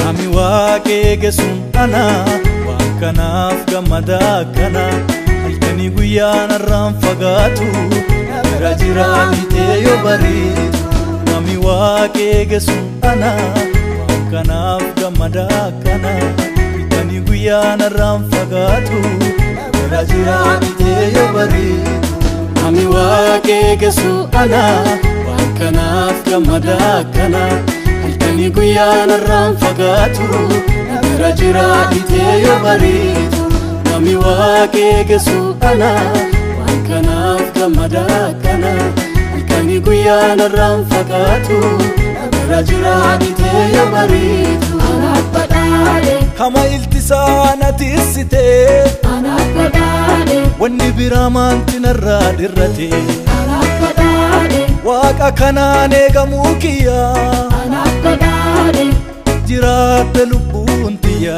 Nami waaqee sun ana waan kanaaf gammada akkana halkanii guyyaan irraan fagaatu bira jira dhiitee yoo bariitu. Nami waaqee sun ana waan kanaaf gammada akkana halkanii guyyaan irraan fagaatu bira jira dhiitee yoo bariitu. Nami waaqee sun ana waan kanaaf gammada akkana halkanii guyyaan irraan fagaatu bira jira dhiitee yoo bariitu. Nami waaqee sun ana waan kanaaf gammada akkana halkanii guyyaan irraan fagaatu bira jira dhiitee yoo bariitu. Anaaf badhaadhe. Kama iltisaa na tirsitee Anaaf badhaadhe. Wanni biraa maanti narraa dirrate Anaaf badhaadhe. Waaqa kanaan eegamuu kiyya Anaaf badhaadhe. Jiraadhe lubbuun tiyya.